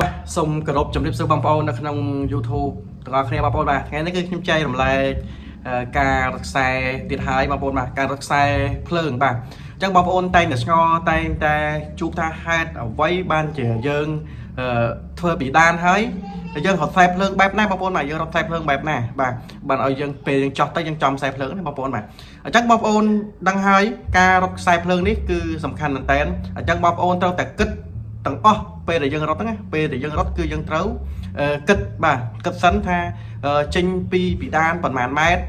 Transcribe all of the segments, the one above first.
បាទសូមគោរពជំរាបសួរបងប្អូននៅក្នុង YouTube ទាំងអស់គ្នាបងប្អូនបាទថ្ងៃនេះគឺខ្ញុំចែករំលែកការរត់ខ្សែទៀតហើយបងប្អូនបាទការរត់ខ្សែភ្លើងបាទអញ្ចឹងបងប្អូនតែងតែឆ្ងល់តែងតែជួបថាហេតុអ្វីបានជាយើងធ្វើពីដានហើយតែយើងរត់ខ្សែភ្លើងបែបណាបងប្អូនបាទយើងរត់ខ្សែភ្លើងបែបណាបាទបានឲ្យយើងពេលយើងចោះទៅយើងចំខ្សែភ្លើងណាបងប្អូនបាទអញ្ចឹងបងប្អូនដឹងហើយការរត់ខ្សែភ្លើងនេះគឺសំខាន់មែនតើអញ្ចឹងបងប្អូនត្រូវតែគិត ទាំងអស់ពេលដែលយើងរត់ហ្នឹងណាពេលដែលយើងរត់គឺយើងត្រូវគិតបាទគិតសិនថាចេញពីពីដានប្រហែលម៉ែត្រ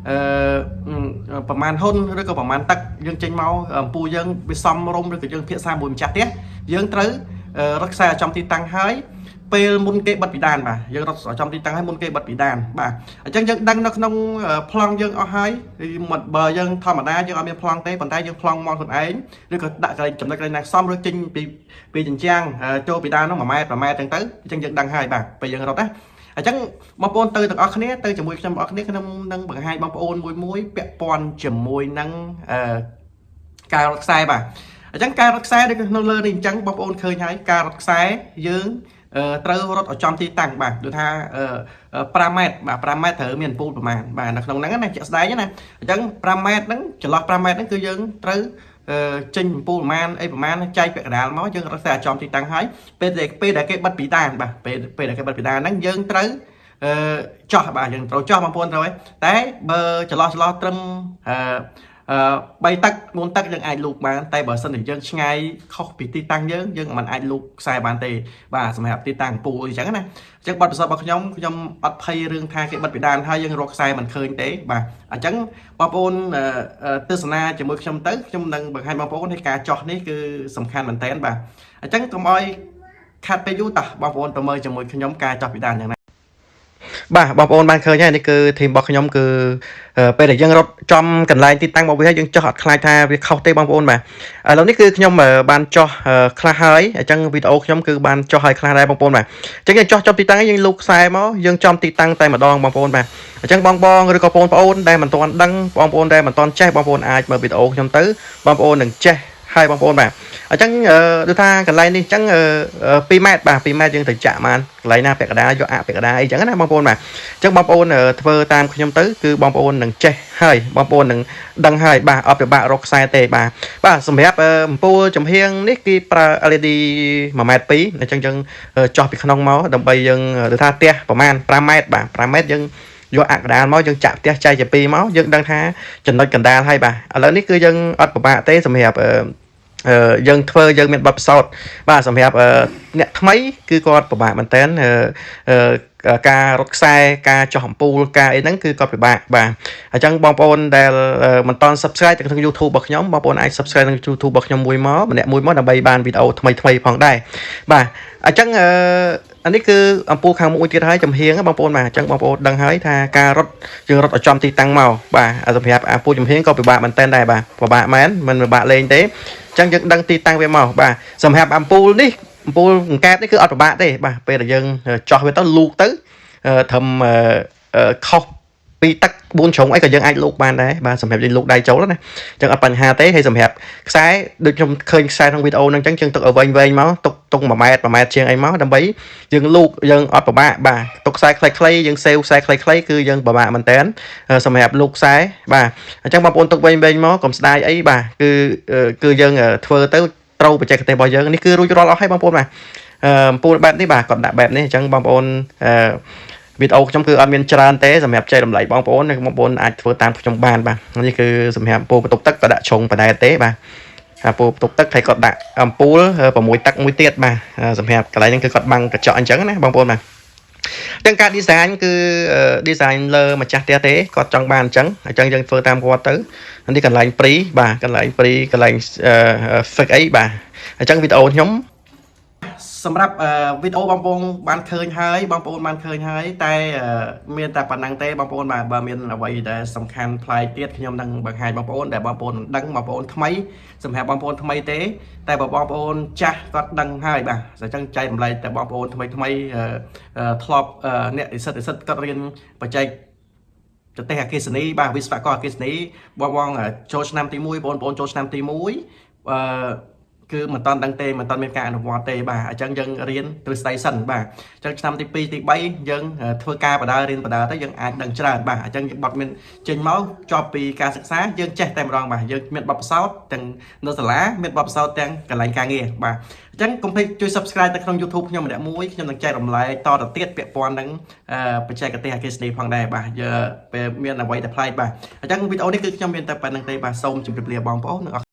អឺប្រហែលហ៊ុនឬក៏ប្រហែលទឹកយើងចេញមកអំពូលយើងវាសំរុំឬក៏យើងភាសាមួយម្ចាស់ផ្ទះយើងត្រូវរត់ខ្សែឲ្យចំទីតាំងហើយពេលមុនគេបិទពីដានបាទយើងរត់ចំទីតាំងហើយមុនគេបិទពីដានបាទអញ្ចឹងយើងដឹងនៅក្នុងប្លង់យើងអស់ហើយមិនបើយើងធម្មតាយើងអត់មានប្លង់ទេប៉ុន្តែយើងប្លង់មកខ្លួនឯងឬក៏ដាក់កន្លែងចំណុចកន្លែងណាសមឬចេញពីជញ្ជាំងចូលពីដាននោះ1ម៉ែត្រ1ម៉ែត្រអញ្ចឹងទៅអញ្ចឹងយើងដឹងហើយបាទពេលយើងរត់ណាអញ្ចឹងបងប្អូនទៅទាំងអស់គ្នាទៅជាមួយខ្ញុំទាំងអស់គ្នាខ្ញុំនឹងបង្ហាញបងប្អូនមួយមួយពាក់ព័ន្ធជាមួយនឹងការរត់ខ្សែបាទអញ្ចឹងការរត់ខ្សែដូចក្នុងលើនេះអញ្ចឹងបងប្អូនឃើញហើយការរត់ខ្សែយើងត្រូវរត់ឲ្យចំទីតាំងបាទដូចថា5ម៉ែត្របាទ5ម៉ែត្រត្រូវមានអំពូលប្រមាណបាទនៅក្នុងហ្នឹងណាជាក់ស្ដែងណាអញ្ចឹង5ម៉ែត្រហ្នឹងចន្លោះ5ម៉ែត្រហ្នឹងគឺយើងត្រូវចេញអំពូលប្រមាណអីប្រមាណចែកពាក់កណ្ដាលមកយើងរត់ខ្សែឲ្យចំទីតាំងហើយពេលដែលគេបិទពីដានបាទពេលដែលគេបិទពីដានហ្នឹងយើងត្រូវអឺចោះបាទយើងត្រូវចោះបងប្អូនត្រូវហើយតែបើចន្លោះត្រឹមអឺអឺ3ទឹក4ទឹកយើងអាចលូកបានតែបើសិនជាយើងឆ្ងាយខុសពីទីតាំងយើងយើងមិនអាចលូកខ្សែបានទេបាទសម្រាប់ទីតាំងអំពូលអញ្ចឹងណាអញ្ចឹងបទពិសោធន៍របស់ខ្ញុំខ្ញុំអត់ភ័យរឿងថាគេបិទពីដានហើយយើងរកខ្សែមិនឃើញទេបាទអញ្ចឹងបងប្អូនទស្សនាជាមួយខ្ញុំទៅខ្ញុំនឹងបង្ហាញបងប្អូនឲ្យការចោះនេះគឺសំខាន់មែនតើបាទអញ្ចឹងកុំឲ្យខាត់ពេលយូរតោះបងប្អូនទៅមើលជាមួយខ្ញុំការចោះពីដានយ៉ាងណាបាទបងប្អូនបានឃើញហើយនេះគឺ team របស់ខ្ញុំគឺពេលដែលយើងរត់ចំកន្លែងទីតាំងរបស់វាយើងចោះអត់ខ្លាចថាវាខុសទេបងប្អូនបាទឥឡូវនេះគឺខ្ញុំបានចោះខ្លះហើយអញ្ចឹងវីដេអូខ្ញុំគឺបានចោះហើយខ្លះដែរបងប្អូនបាទអញ្ចឹងយើងចោះចំទីតាំងយើងលូកខ្សែមកយើងចំទីតាំងតែម្ដងបងប្អូនបាទអញ្ចឹងបងបងឬក៏បងប្អូនដែលមិនទាន់ដឹងបងប្អូនដែលមិនទាន់ចេះបងប្អូនអាចមើលវីដេអូខ្ញុំទៅបងប្អូននឹងចេះហើយបងប្អូនបាទអញ្ចឹងដូចថាកន្លែងនេះអញ្ចឹង2ម៉ែត្របាទ2ម៉ែត្រយើងត្រូវចាក់បានកន្លែងណាពាក់កណ្ដាលយកអពាក់កណ្ដាលអីចឹងណាបងប្អូនបាទអញ្ចឹងបងប្អូនធ្វើតាមខ្ញុំទៅគឺបងប្អូននឹងចេះហើយបងប្អូននឹងដឹងហើយបាទអត់ពិបាករកខ្សែទេបាទបាទសម្រាប់អំពូលចំហៀងនេះគឺប្រើ LED 1ម៉ែត្រ2អញ្ចឹងយើងចោះពីក្នុងមកដើម្បីយើងដូចថាផ្ទះប្រហែល5ម៉ែត្របាទ5ម៉ែត្រយើងយកអកដាលមកយើងចាក់ផ្ទះចែកជាពីរមកយើងដឹងថាចំណុចកណ្ដាលហើយបាទឥឡូវនេះគឺយើងអត់ពិបាកទេសម្រាប់យើងធ្វើយើងមានបទពិសោធន៍បាទសម្រាប់អ្នកថ្មីគឺគាត់ពិបាកមែនតើការរត់ខ្សែការចោះអំពូលការអីហ្នឹងគឺគាត់ពិបាកបាទអញ្ចឹងបងប្អូនដែលមិនទាន់ Subscribe ទៅក្នុង YouTube របស់ខ្ញុំបងប្អូនអាច Subscribe ក្នុង YouTube របស់ខ្ញុំមួយមកម្នាក់មួយមកដើម្បីបានវីដេអូថ្មីថ្មីផងដែរបាទអញ្ចឹងអឺអានេះគឺអំពូលខាងមុខមួយទៀតហើយចំហៀងបងប្អូនបាទអញ្ចឹងបងប្អូនដឹងហើយថាការរត់យើងរត់ឲ្យចំទីតាំងមកបាទសម្រាប់អំពូលចំហៀងក៏ពិបាកមែនតើដែរបាទពិបាកមែនមិនពិបាកលេងទេអញ្ចឹងយើងដឹងទីតាំងវាមកបាទសម្រាប់អំពូលនេះអំពូលកង្កែបនេះគឺអត់ពិបាកទេបាទពេលដែលយើងចោះវាទៅលូកទៅត្រឹមខុសពីទឹក4ជ្រុងអីក៏យើងអាចលូកបានដែរបាទសម្រាប់យើងលូកដៃចូលណាអញ្ចឹងអត់បញ្ហាទេហើយសម្រាប់ខ្សែដូចខ្ញុំឃើញខ្សែក្នុងវីដេអូហ្នឹងអញ្ចឹងយើងទុកឲ្យវែងវែងមកទុកទុក1ម៉ែត្រ1ម៉ែត្រជាងអីមកដើម្បីយើងលូកយើងអត់ពិបាកបាទទុកខ្សែខ្លីៗយើងសេវខ្សែខ្លីៗគឺយើងពិបាកមែនតើសម្រាប់លូកខ្សែបាទអញ្ចឹងបងប្អូនទុកវែងវែងមកកុំស្ដាយអីបាទគឺគឺយើងធ្វើទៅត្រូវបច្ចេកទេសរបស់យើងនេះគឺរួចរាល់អស់ហើយបងប្អូនបាទអំពូលបែបនេះបាទគាត់ដាក់បែបនេះអញ្ចឹងបងប្អូនអឺវីដេអូខ្ញុំគឺអត់មានច្រើនទេសម្រាប់ចែករំលែកបងប្អូនបងប្អូនអាចធ្វើតាមខ្ញុំបានបាទនេះគឺសម្រាប់អំពូលបន្ទប់ទឹកក៏ដាក់ជ្រុងបដែតទេបាទអំពូលបន្ទប់ទឹកហើយគាត់ដាក់អំពូល6ទឹកមួយទៀតបាទសម្រាប់កន្លែងហ្នឹងគឺគាត់បាំងកញ្ចក់អញ្ចឹងណាបងប្អូនបាទទាំងការ design គឺ design លើម្ចាស់ផ្ទះទេគាត់ចង់បានអញ្ចឹងអញ្ចឹងយើងធ្វើតាមគាត់ទៅនេះកន្លែងព្រីបាទកន្លែងព្រីកន្លែង fix អីបាទអញ្ចឹងវីដេអូខ្ញុំ សម្រាប់វីដេអូបងប្អូនបានឃើញហើយបងប្អូនបានឃើញហើយតែមានតែប៉ុណ្ណឹងទេបងប្អូនបាទបើមានអ្វីដែលសំខាន់ប្លែកទៀតខ្ញុំនឹងបង្ហាញបងប្អូនដែលបងប្អូនមិនដឹងបងប្អូនថ្មីសម្រាប់បងប្អូនថ្មីទេតែបើបងប្អូនចាស់គាត់ដឹងហើយបាទអញ្ចឹងចែករំលែកតែបងប្អូនថ្មីថ្មីធ្លាប់អ្នកនិស្សិតនិស្សិតគាត់រៀនបច្ចេកទេសអគ្គិសនីបាទវិស្វករអគ្គិសនីបងបងចូលឆ្នាំទី1បងប្អូនចូលឆ្នាំទី1អឺ គឺមិនតាន់ដឹងទេមិនតាន់មានការអនុវត្តទេបាទអញ្ចឹងយើងរៀនទ្រឹស្ដីសិនបាទអញ្ចឹងឆ្នាំទី2ទី3យើងធ្វើការបដារៀនបដាទៅយើងអាចដឹងច្រើនបាទអញ្ចឹងបត់មានចេញមកចប់ពីការសិក្សាយើងចេះតែម្ដងបាទយើងមានបទពិសោធន៍ទាំងនៅសាលាមានបទពិសោធន៍ទាំងកន្លែងការងារបាទអញ្ចឹងកុំភ្លេចជួយ Subscribe ទៅក្នុង YouTube ខ្ញុំម្នាក់មួយខ្ញុំនឹងចែករំលែកតទៅទៀតពាក់ព័ន្ធនឹងបច្ចេកទេសអគ្គិសនីផងដែរបាទយើពេលមានអ្វីដែលប្លែកបាទអញ្ចឹងវីដេអូនេះគឺខ្ញុំមានតែប៉ុណ្្នឹងទេបាទសូមជម្រាបលាបងប្អូននិងអរ